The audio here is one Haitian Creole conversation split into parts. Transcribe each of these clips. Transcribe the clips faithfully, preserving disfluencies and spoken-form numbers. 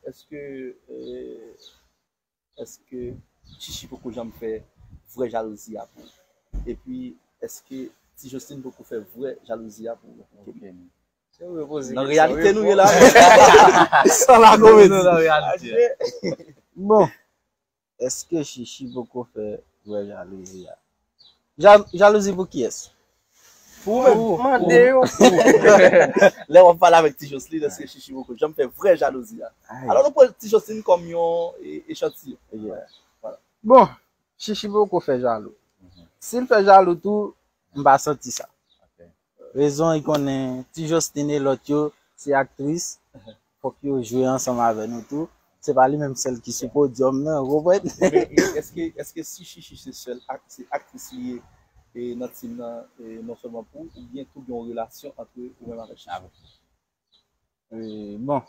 èske, eh, èske Chichi poko janm fè vrè jalouzi a pou ou? Epi, èske Ti Joslin poko fè vrè jalouzi a pou ou? Ok. Se ou yo poze kesyon. Nan reyalite nou ye la. San la komedi. Nan reyalite. Bon, èske Chichi poko fè vrè jalouzi a? Ja- jalouzi pou kiyès? Pou ou menm. Mande yo. Lè w ap pale avèk Ti Joslin, èske Chichi poko janm fè vrè jalouzi a? Alò, nou pran Ti Joslin kòm yon e- echantiyon. Bon, Chichi poko fè jalou. Si l fè jalou tou, m pa santi sa. Rezon, li konnen Ti Joslin e lòt yo, se aktris. Fòk yo jwe ansanm avè nou tou. Se pa li menm sèl ki sou podyòm nan, ou konprann? Men, men èske, èske si Chichi se sèl ak- se aktris li ye e nan tim nan, e non sèlman pou ou, oubyen tou gen yon relasyon ant ou menm avèk Chichi? Eh, bon.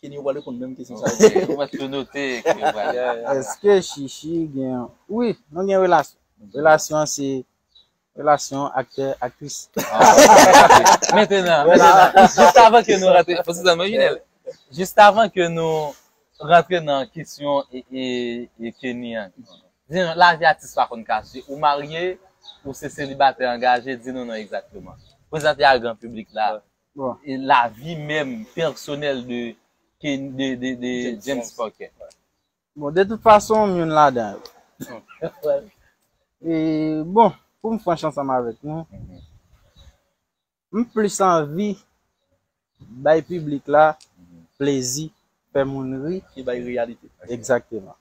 Kenny, ou pral reponn menm kesyon sa yo. Ou mèt tou note ke ou pral. Èske Chichi gen, wi, nou gen relasyon. Relasyon an se relasyon aktè, aktris. Ah, ok, ok. Mentnan, mentnan, jis avan ke nou rantre, fò se zanmi Junel. Jis avan ke nou rantre nan kesyon e, e, e Kenny an. Di nou, lavi atis pa konn kache. Ou marye, ou se selibatè angaje, di nou non egzakteman. Prezante a gran piblik la. Bon. E lavi menm pèsonèl de, de, de, de James Parker. Bon, de tout fason, m youn ladan yo. E, bon, pou m franch ansanm avèk nou, m plis anvi bay piblik la plezi, fè moun ri. Ki bay reyalite. Egzakteman.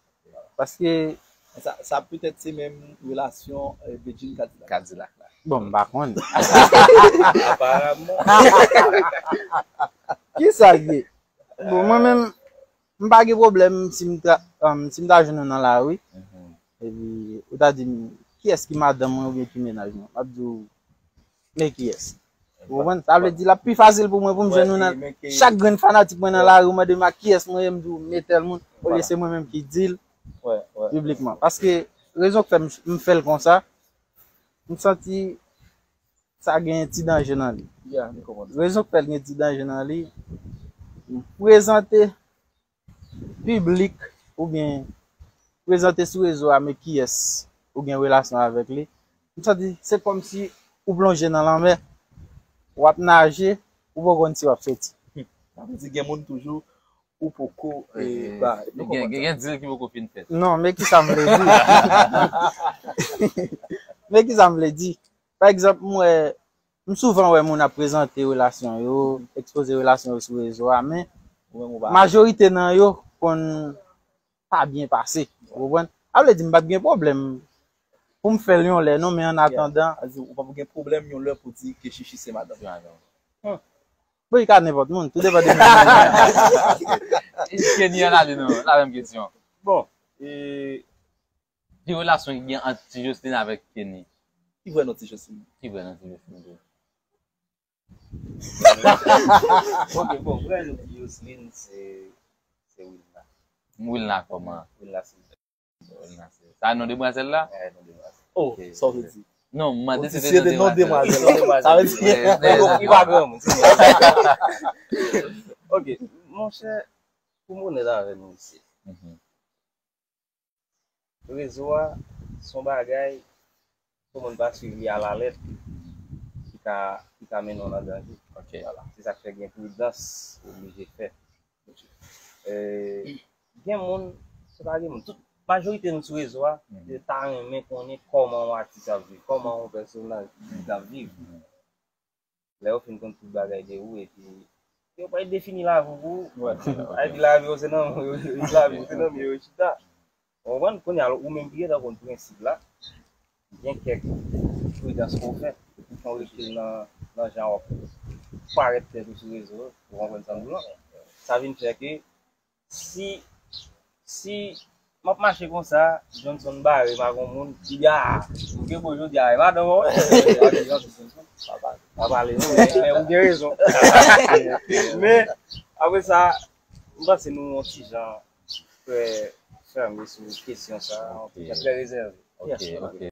Paske sa, sa petèt se menm relasyon, eh, Bedjine Kadilak. Kadilak la. Bon, m pa konnen. Aparamman. Ki sa l ye? Bon, mwen menm, m pa gen pwoblèm si m ta, um, si m ta jwenn ou nan lari. Epi, ou ta di m, kiyès ki madanm mwen oubyen ki mennaj mwen? M ap di w, men kiyès. Ou konprann? Sa vle di, l ap pi fasil pou mwen pou m jwenn ou nan chak grenn fanatik mwen nan lari, ou mande m a kiyès mwen ye, m di w, men tèl moun, olye se mwen menm ki di l piblikman. Paske rezon k fè m, m fè l konsa, m santi sa gen ti danje nan li. Rezon k fè l gen ti danje nan li, prezante piblik oubyen prezante sou rezo a, men kiyès ou gen relasyon avèk li. M santi se kòmsi ou plonje nan lanmè, w ap naje, ou poko konn si w ap soti. Sa vle di gen moun toujou ou poko, eh, ba, gen, gen, gen dil ki poko fin fèt. Non, men kisa m vle di? Men kisa m vle di? Pa egzanp, m wè, m souvan wè moun ap prezante relasyon yo, ekspoze relasyon yo sou rezo a, men majorite nan yo konn pa byen pase. Ou konprann? Sa vle di m p ap gen pwoblèm pou m fè l yon lè, non, men annatandan. Sa vle di ou p ap gen pwoblèm yon lè pou di ke Chichi se madanm. Bon, li ka nenpòt moun, tou depann de moun. Kenny an ale nan la menm kesyon. Bon, e, ki relasyon ki gen ant Ti Joslin avèk Kenny? Ki vrè non Ti Joslin? Ki vrè non Ti Joslin? Ok, bon, vrè non Ti Joslin se, se Wilna. Wilna kòman? Wilna se Sa non demwazèl la? Eh, non demwazèl. Oh, sa w vle di? Non, m mande si se non demwazèl. Sa vle di, li pa granmoun. Ok, monchè, pou m onèt avè nou isi. Rezo a, se yon bagay, pou moun pa swiv li alalèt, ki ka, ki ka mennen w nan danje. Vwala. Se sa k fè gen pridans oblije fèt. Eh, gen moun, se pa gen moun, tout, majorite nou sou rezo a, yo ta renmen konnen kòman yon atis ap viv, kòman yon pèsonaj ap viv. Lè yo fin konn tout bagay de ou, epi yo pral defini lavi w pou ou. Epi lavi w se nan men yo, lavi w se nan men yo chita. Ou konprann? Kounye a, ou menm ki gentan konn prensip la, gen kèk pridans pou w fè. Ou fè yon rekil nan, nan jan w ap parèt tèt ou sou rezo yo, ou konprann sa m di w lan? Sa vin fè ke si, si m ap mache konsa, Johnson bare m ak yon moun, li di, "Ah, ou gen bon jodi a, e madanm ou?" M ap di, "Johnson, pa pale, pa pale, non, men, men ou gen rezon." Men, apre sa, m panse nou yon ti jan trè fèmen sou kesyon sa a, an tou ka, trè rezève. Ok, ok.